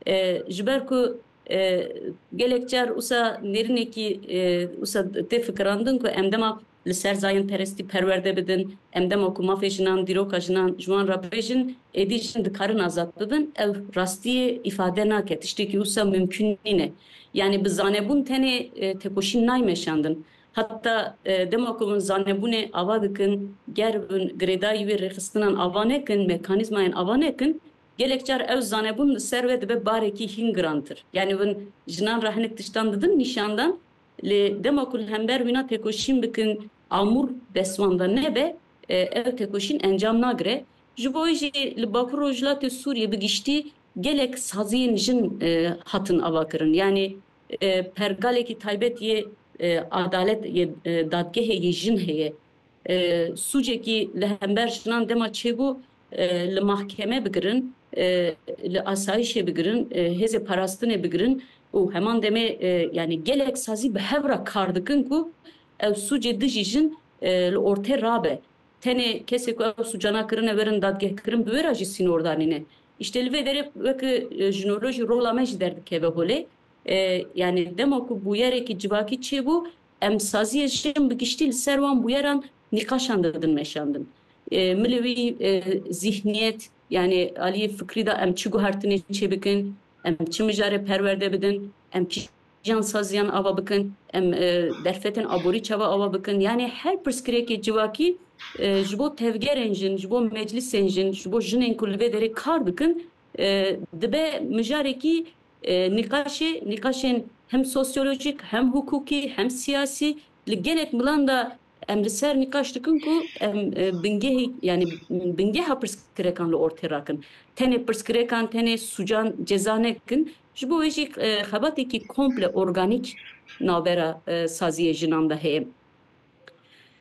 E, ji ber ku, e, gelek car wisa nêrînekî, e, wisa tê fikirandin ku em dema li ser zayendperestî perwerde bidin, em dema ku mafê jinan, dîroka jinan ji wan re bêjin, êdî jin dikarin azad bibin, ew rastiyê îfade nake, tiştekî wisa mimkun nîne. Yani bi zanebûn tenê, e, tekoşîn nayê meşandin. Heta, e, dema ku hûn zanebûnê ava dikin, ger hûn girêdayî wê rêxistinan ava nekin, mekanîzmayên ava nekin, gelek car ew zanebûn li ser we dibe barekî hîn girantir. Yani hûn jinan re hinek tiştan didin nîşandan, lê dema ku li hember wîna tekoşîn bikin, amûr dest wan de nebe, e, ew tekoşîn encam nagire. Ji bo wê jî li Bakur Rojhilatê Sûriyê bi giştî gelek saziyên jin, e, hatin avakirin. Yani, e, pergalekî taybet yê, e, adalet, yê, e, dadgehê yê jin heye. E, sûcekî li hember jinan dema çêbû, e, li mahkeme bigirin, e, li asayişê bigirin, e, hêzê parastinê bigirin û heman demê, e, yani gelek sazî bi hev re kar dikin ku ew sûcê dijî jin, e, li ortê rabe. Tenê kesê ku ew sûcana kirine werin dadgehkirin, bi wê re jî sînor danîne. Îşte li vê derê wek, e, jinolojî rola me jî derdikeve holê. E, yani dema ku bûyerekî civakî çêbû, em saziyê jin bi giştî li ser wan bûyeran nîqaşan didin meşandin. E, milê wî, e, zihniyet, yani aliyê fikrî de em çi guhertinê çêbikin, em çi mijarê perwerde bidin, em kîjan saziyan ava bikin, em, e, derfetên aborî çawa ava bikin. Yani her pirsgirêkê civakî, e, ji bo tevgerên jin, ji bo meclisên jin, ji bo jinên ku li vê derê kar dikin, e, dibe mijarekî, e, nîqaşê, nîqaşên hem sosyolojîk, hem hukukî, hem siyasî li gelek milan de em li ser nîqaş dikin ku em, e, bingehê, yani bingeha pirsgirekan li ortê rakin. Tenê pirsgirekan, tenê sûcan ceza nekin. Ji bo wê jî, e, xebatekî komple organîk navbera, e, saziyê jinan de heye.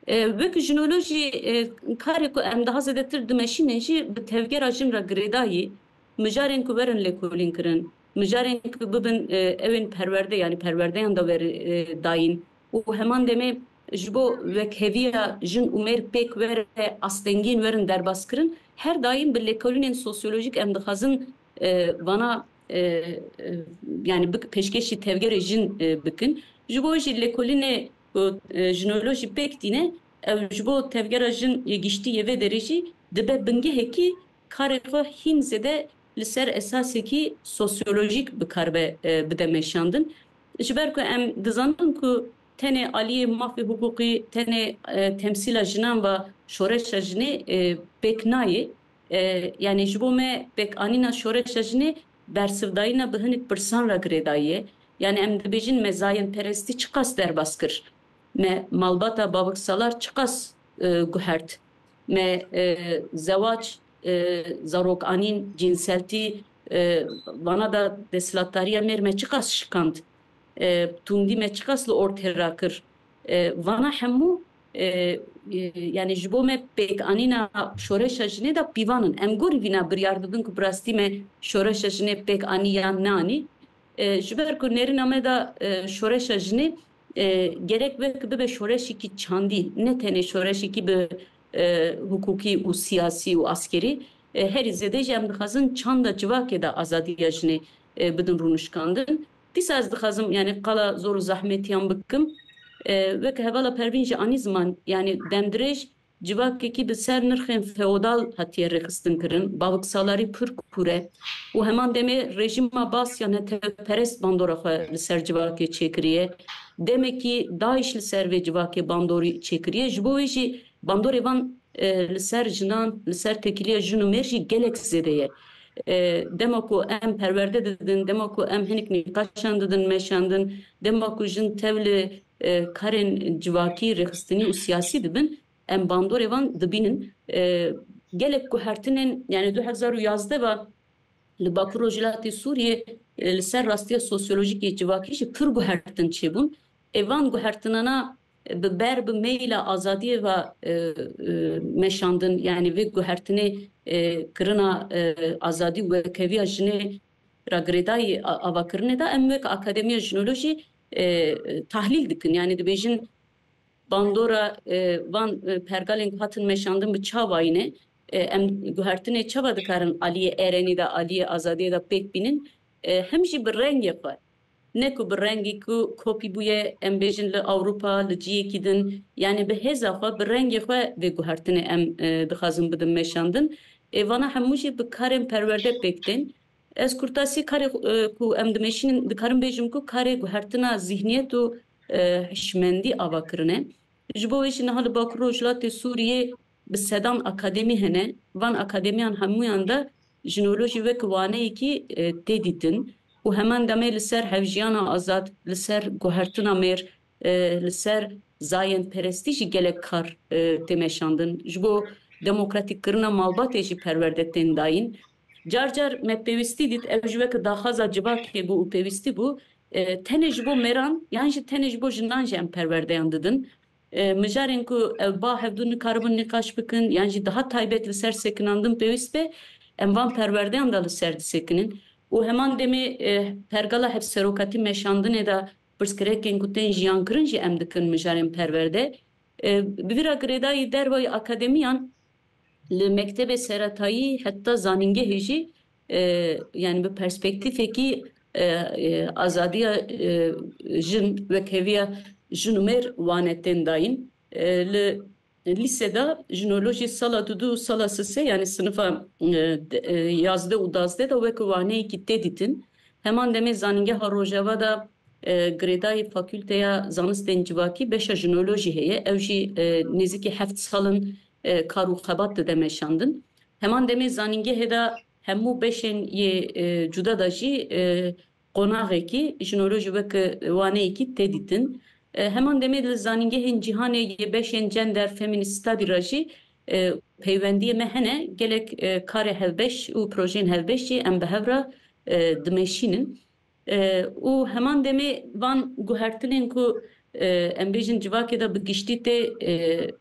E, wek jinolojî, e, karê ku em daha zêdetir dimeşînin jî bi tevgera jin re girêdayî, mijarên ku werin lêkolîn kirin, mijarên ku bibin, e, ewên perwerde, yani perwerdeyan da weri, e, dayîn û heman demê ji bo wekheviya jin û mêr pêk were astengiyên werin derbas kirin, her daîm bi lêkolînên sosyolojîk em dixwazin, e, vana, e, e, yani bik-, pêşkêşî tevgerê jin, e, bikin. Ji bo jî lêkolînê ku, e, jinolojî pêk tîne, ew ji bo tevgera jin yê giştî yê vê derê jî dibe bingehekî karê xwe hîn zêde li ser esasekî sosyolojîk bikaribe, e, bide meşandin. Ji ber ku em dizanin ku tenê aliyê mafê hiqûqî, tenê, e, temsîla jinan ve şoreşa jinê, e, pêk nayê. E, yani ji bo me pêkanîna şoreşa jinê bersivdayîna bi hinek pirsan re girêdayî ye. Yani em dibêjin me zayendperestî çiqas derbas kir? Me malbata Bavik Salar çiqas, e, guhert? Me, e, zewac, e, zarokanîn, cînseltî, e, vana da desthilatdariya mêr me çiqas şikand? E, tundî me çiqas li ortê rakir? E, vana hemû, e, e, yani ji bo me pêkanîna şoreşa jinê de pîvan in. Em gorî vîna biryar didin ku bi rastî me şoreşa jinê pêk anî yan neanî. E, ji ber ku nêrîna me de, e, şoreşa jinê, e, gerek wek bibe şoreşekî çandî, ne tenê şoreşekî bi, e, hukukî û siyasî û askerî. E, herî zêde jî em dixwazin çanda civakê de azadiya jinê, e, bidin rûnişkandin. Dîsa ez dixwazim, yani qala zor û zehmetiyan bikim. E, wek hevala Pervîn jî anî ziman, yani demdirêj civakekî bi ser nirxên feodal hatiye rêxistin kirin, baviksalarî pir kûr e û heman demê rejîma Baas ya netewperest bandora xwe li ser civakê çêkiriye. Demekî DAIŞ li ser vê civakê bandorî çêkiriye. Ji bo wê jî bandorê van, e, li ser jinan, li ser têkiliya jin û mêr jî gelek zêde ye. E, dema ku em perwerde didin, dema ku em hinek nîqaşan didin meşandin, dema ku jin tevli, e, karên civakî, rêxistinî û siyasî dibin, em bandorê van dibînin. E, gelek guhertinên, yani du hezar û yazdeh ve li Bakur Rojhilatê Sûriyê, e, li ser rastiya sosyolojîk yê civakî jî pir guhertin çêbûn. Ê van guhertinana bi ber bi meyla azadiyê ve, e, e, meşandin, yani vê guhertinê, e, kirina, e, azadî û wekheviya jinê ra girêdayî a-, avakirinê de em wek Akademiya Jinolojî, e, tahlîl dikin. Yani dibêjin bandora, e, van, e, pergalên ku hatin meşandin bi çavayî ne, e, em guhertinê çava dikarin aliyê erenî de, aliyê azadiyê de pêk bînin, e, hem jî bi rengê xwe. Ne ku bi rengî ku kopî bûye, em bêjin li Ewropa, li ciyekî din, yani bi hêza xwe, bi rengê xwe vê guhertinê em, e, dixwazin bidin meşandin. Ê vana hemû jî bi karên perwerde pêk tên. Ez kurtasî karê, e, ku em dimeşînin, dikarim bêjim ku karê guhertina zihniyet û, e, hişmendî ava kirine. Ji bo wê jî niha li Bakur Rojhilatê Sûriyê bi sedan akademî hene. Van akademiyan hemûyan de jinolojî wek waneyekî, e, tê dîtin û heman demê li ser hevjiyana azad, li ser guhertina mêr, e, li ser zayendperestî jî gelek kar, e, tê meşandin. Ji bo demokratîkkirina malbatê jî perwerde tên dayîn. Car car me pêwîstî dît, ew jî weke daxwaza civakê bû û pêwîstî bû, e, tenê ji bo mêran yan jî tenê ji bo jinan jî em perwerdeyan didin. E, mijarên ku ew ba hevdû nikaribin nîqaş bikin yan jî daha taybet li ser sekinandin pêwîst be, em van perwerdeyan de li ser disekinin. Û heman demê, e, pergala hevserokatî meşandinê de pirsgirêkên ku tên jiyankirin jî em dikin mijarên perwerde. E, bi vî re girêdayî dervayî akademiyan li mektebê seretayî heta zanîngehê jî, e, yani bi perspektîfekî, e, e, azadiya, e, jin, wekheviya jin û mêr wane tên dayîn. E, li lîse de jinolojî sala dudu û sala sisê, yani sinifa, e, de-, e, yazdeh û dazdeh de wek waneyekî tê dîtin. Heman demê Zanîngeha Rojava de, e, girêdayî Fakulteya Zanistên Civakî beşa jinolojî heye. Ew jî, e, nêzîkî heft sal in, e, kar û xebat dide meşandin. Heman demê zanîngehê de hemû beşên yê, e, cuda de jî, e, qonaxekî jinolojî wek waneyekî tê dîtin. E, heman demê li zanîngehên cîhanê yê beşên gender, feminist study re jî, e, peywendiyê me hene. Gelek, e, karê hevbeş û projeyên hevbeş jî em bi hev re, e, dimeşînin. E, û heman demê van guhertinên ku, e, em bêjin civakê de bi giştî tê, e,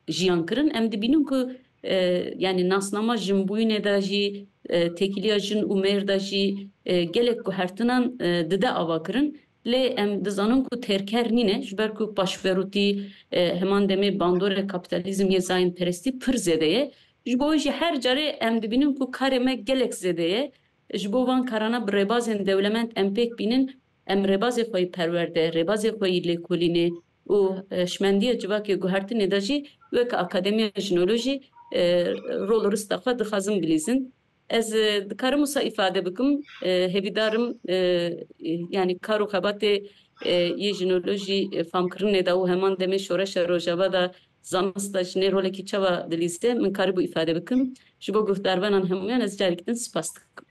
jiyan kirin, em dibînin ku, e, yani nasnama jinbûyînê de jî, e, têkiliya jin û mêr de jî, e, gelek guhertinan, e, dide ava kirin. Lê em dizanin ku têrker nîne, ji ber ku paşverûtî, e, heman demê bandorê kapîtalîzm yê zayendperestî pir zêde ye. Ji bo wê jî her carê em dibînin ku karê me gelek zêde ye. Ji bo van karana bi rêbazên dewlemend em pêk bînin, em rêbazê xwe yê perwerde, rêbazê xwe yê lêkolînê û, e, şimendiya civakê guhertinê de jî wek Akademiya Jinolojî, e, rol û rista xwe dixwazin bilîzin. Ez, e, dikarim wisa îfade bikim, e, hêvîdarim, e, e, yani kar û xebatê, e, yê jinolojî, e, famkirinê de û heman demê şoreşa Rojava de zanista jinê rolekî çawa dilîze, min karibû îfade bikim. Ji bo guhdarvanan hemûyan ez carek din spas dikim.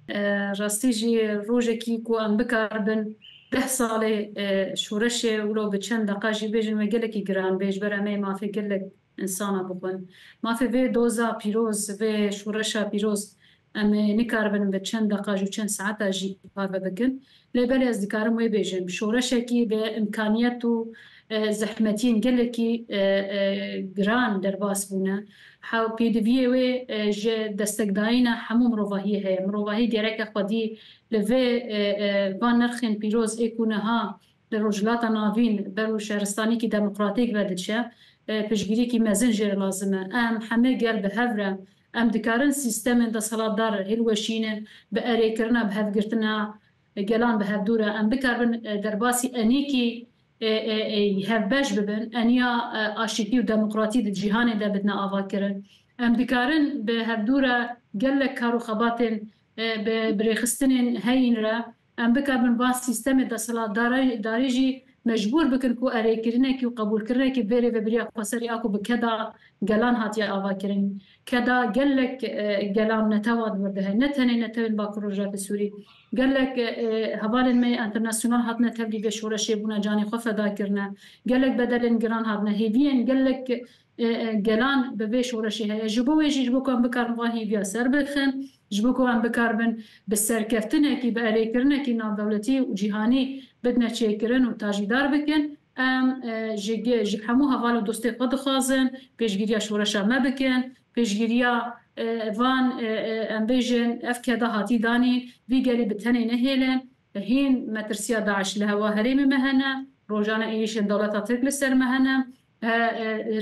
E, rastî jî rojekî ku em bikaribin deh salê, e, şoreşê wilo bi çend deqa jî bêjin we gelekî giran bê, ji ber em ê mafê gelek insana bixwin. Mafê vê doza pîroz, vê şoreşa pîroz em ê nikaribin bi çend deqa jî û çend saeta jî parve bikin. Lê belê ez dikarim wê bêjim, şoreşekî bi imkaniyet û, e, zehmetiyên gelekî, e, e, giran derbas bûne. Hew pêdiviyê wê, e, ji destekdayîna hemû mirovahiyê heye. Mirovahî gereke xwedî li vê, e, e, van nirxên pîroz ê ku niha li Rojhilata Navîn ber û şaristaniyekî demokratîk ve diçe, e, piştgirîkî mezin jê re lazim e. Em hemê gel bi hev re, em dikarin sîstemên desthilatdar hilweşînin, bi erêkirina, bi hevgirtina gelan bi hevdû re. Em bikaribin, e, derbasî enîkî e, e, e, hevbeş bibin, eniya, e, aşîtî û demokratî di cîhanê de bidine avakirin. Em dikarin bi hevdû re gelek kar û xebatên, e, bi, bi rêxistinên heyîn re em bikaribin van sîstemê desthilatdara-, darî jî mecbûr bikin ku erêkirinekî û qebûlkirinekî vê rêvebiriya xweserî a ku bi keda gelan hatiye avakirin. Keda gelek, e, gelan netewan wir de heye. Ne tenê netewên Bakur Rojhilatê Sûrî. Gelek, e, hevalên me yê enternasyonal hatine tevlî vê şoreşê bûne canê xwe feda kirine. Gelek bedelên giran hatine. Hêviyên gelek, e, e, gelan bi vê şoreşê heye. Ji bo wê jî, ji bo ku em bikarin van hêviya ser bixin, ji bo ku em bikaribin bi serkeftinekî, bi erêkirinekî navdewletî û cîhanî bidine çêkirin û tajîdar bikin, em, e, ji ge-, ji hemû heval û dostê xwe dixwazin pêşgiriya şoreşa me bikin, pêşgiriya, e, van, e, e, em bêjin, ev keda hatî danîn, vî gelî bi tenê nehêlin. Hîn metirsiya DAIŞ li hewa herêmê me hene, rojane êrîşên dewleta Tirk li ser me hene, e, e,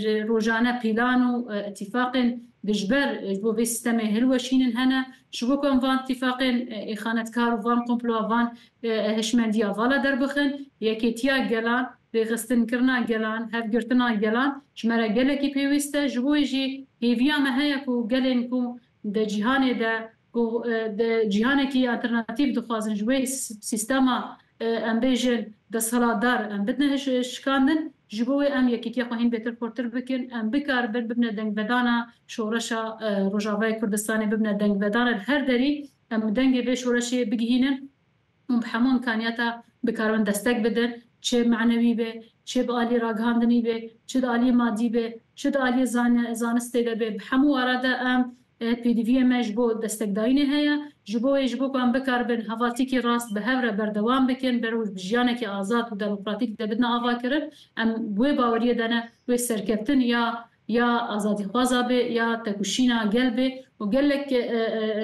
re-, rojane pîlan û, e, îtîfaqên dijber, e, ji bo vê sîstemê hilweşînin hene. Ji bo ku em van îtîfaqên, e, îxanetkar û van komploya van, e, e, hişmendiya vala derbixin, yekêtiya gelan, rêxistinkirina gelan, hevgirtina gelan ji me re gelekî pêwîst e. Ji bo wê jî hêviya me heye ku gelên ku di cîhanê de ku, e, di cîhanekî alternatîf dixwazin ji wê s-, sîstema, e, em bêjin desthilatdar em bidine hiş-, şikandin, ji bo wê em yekîtiya xwe hîn bêtir xurtir bikin, em bikaribin bibine dengvedana şoreşa, e, Rojavayê Kurdistanê, bibine dengvedana li her derî em dengê vê şoreşê bigihînin. Hûn bi hemû îmkaniyata bikaribin destek bidin, çi manewî be, çi bi alî ragihandinî be, çi di alî madî be, çi di alî zane-, zanistê de be. Bi hemû wara de em, e, pêdiviyê me ji bo destekdayînê heye. Ji bo wê, ji bo ku em bikaribin hevaltîkî rast bi hev re berdewam bikin, ber û bi jiyanekî azad û demokratîk de bidine avakirin, em wê baweriyê de ne, wê serkeftin ya ya azadîxwaza bê, ya tekoşîna gel bê û gelek, e, e,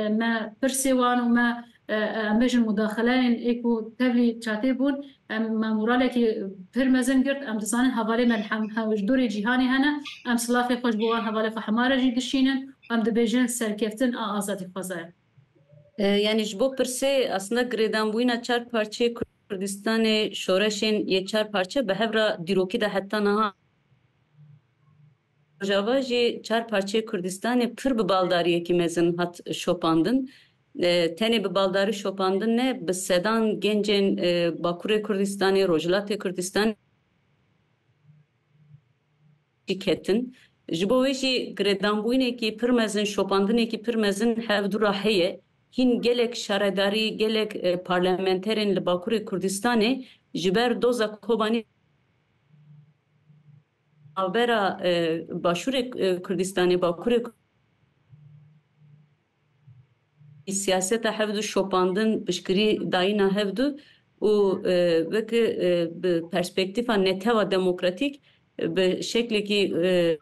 e, me pirsê wan û me, e, e, em bêjin mudaxileyên ê ku tevlî çatê bûn, em, me moralekî pir mezin girt. Em dizanin hevalê me li hem, hem ji dorê cîhanê hene. Em silafê xwe ji bo wan hevalê xwe hema re jî dişînin. Em dibêjin serkeftin a azadîxwaza ye. E, yanî ji bo pirsê aslında girêdanbûyîna çar parçeyê Kurdistanê, şoreşên yê çar parçe bi hev re dîrokî de heta niha Rojava jî çar parçeyê Kurdistanê pir bi baldariyekî mezin hat şopandin. E, tenê bi baldarî şopandin ne, bi sedan gencên, e, Bakurê Kurdistanê, Rojhilatê Kurdistanê jî ketin. Ji bo wê jî girêdanbûyînekî pir mezin, şopandinekî pir mezin hevdû re heye. Hîn gelek şaredarî, gelek, e, parlamenterên li Bakurê Kurdistanê ji ber doza Kobanî navbera, e, Başûrê, e, Kurdistanê, Bakurê Ku-, siyaseta hevdu şopandin, piştgirî dayîna hevdu û, e, weke, e, bi perspektîfa netewa demokratîk, e, bi şeklekî, e,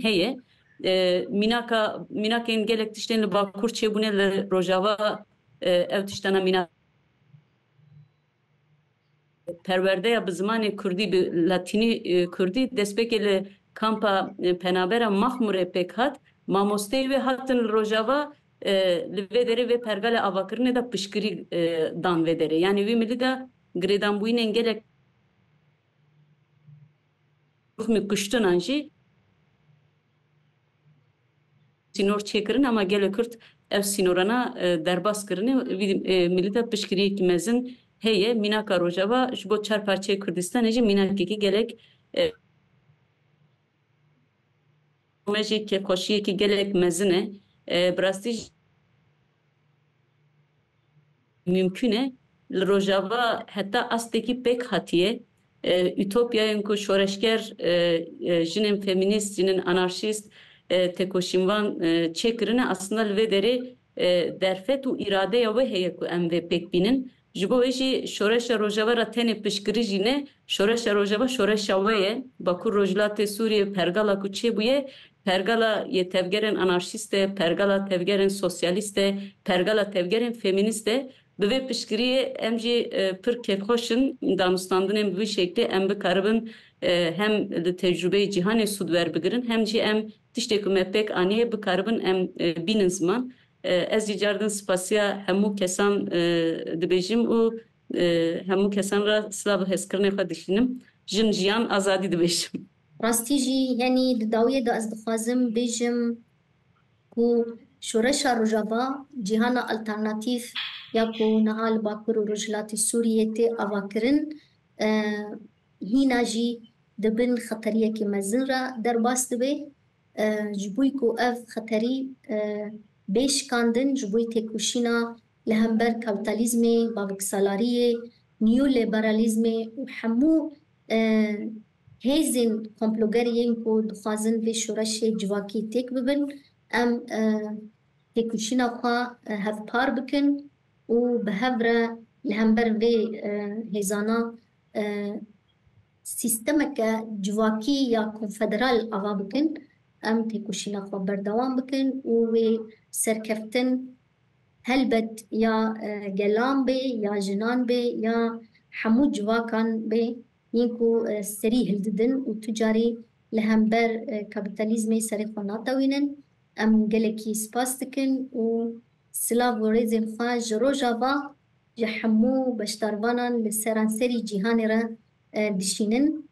heye. E, mînaka, mînakên gelek tiştên li Bakur çêbûne li Rojava, e, ev tiştana mînak perwerdeya bi zimanê kurdî, bi latînî, e, kurdî, destpêkê li kampa, e, penabera Maxmûrê pêk hat. Mamosteyê wê hatin li Rojava, e, li vê derê vê pergala avakirinê de piştgirî, e, dan vê derê. Yanî wî milî de girêdanbûyînên gelek rûxmî kuştinan jî sînor çêkirin, ama gelê Kurd ev sînorana, e, derbas kirine. Vî, e, milî de piştgiriyekî mezin heye. Mînaka Rojava ji bo çar parçeyê Kurdistanê jî mînakekî gelek, e, me jî kêfxweşiyekî gelek mezin e. E, bi rastî jî mümkün e. Li Rojava heta astekî pêk hatiye. E, utopyayên ku şoreşger, e, e, jinên feminîst, jinên anarşîst, e, tekoşînvan, e, çêkirine, aslında li vê derê, e, derfet û îradeya wê heye ku em vê pêk bînin. Ji bo wê jî şoreşa Rojava re tenê piştgirî jî ne, şoreşa Rojava şoreşa we ye. Bakur Rojhilatê Sûriyê pergala ku çêbûye, pergala yê tevgerên anarşîst e, pergala tevgerên sosyalîst e, pergala tevgerên femînîst e. Bi vê piştgiriyê em jî, e, pir kêfxweş in, danûstandinên bi vî şeklê em bikaribin, e, hem li tecrûbeyê cîhanê sûd werbigirin, hem jî em tiştê ku me pêk aniye bikaribin em, e, bînin ziman. E, ez jî cardin spasiya hemû kesan, e, dibêjim û E, hemû kesan re silav û hezkirinê xwe dişînim. Jin, jiyan, azadî dibêjim. Rastî jî, yanî di dawiyê de ez dixwazim bêjim ku şoreşa Rojava, cîhana alternatîf ya ku niha li Bakur û Rojhilatê Sûriyê tê avakirin, e, hîna jî di bin xeteriyekî mezin re derbas dibe. E, ji bo ku ev xeterî, e, bê şikandin, ji bo têkoşîna li hember kapîtalîzmê, baviksalariyê, neoliberalîzmê û hemû, e, hêzên komploger yên ku dixwazin vê şoreşê civakî têk bibin, em, e, têkoşîna xwe, e, hevpar bikin û bi hev re li hember vê, e, hêzana, e, sîstemeke civakî ya konfederal ava bikin. Em têkoşîna xwe berdewam bikin û wê serkeftin helbet ya, e, gelan bê, ya jinan bê, ya hemû civakan bê, yên ku, e, serî hildidin û tu carî li hember, e, kapîtalîzmê serê xwe natewînin. Em gelekî spas dikin û silav û rêzên xwe ji Rojava, ji hemû beşdarvanan li seranserî cîhanê re, e, dişînin.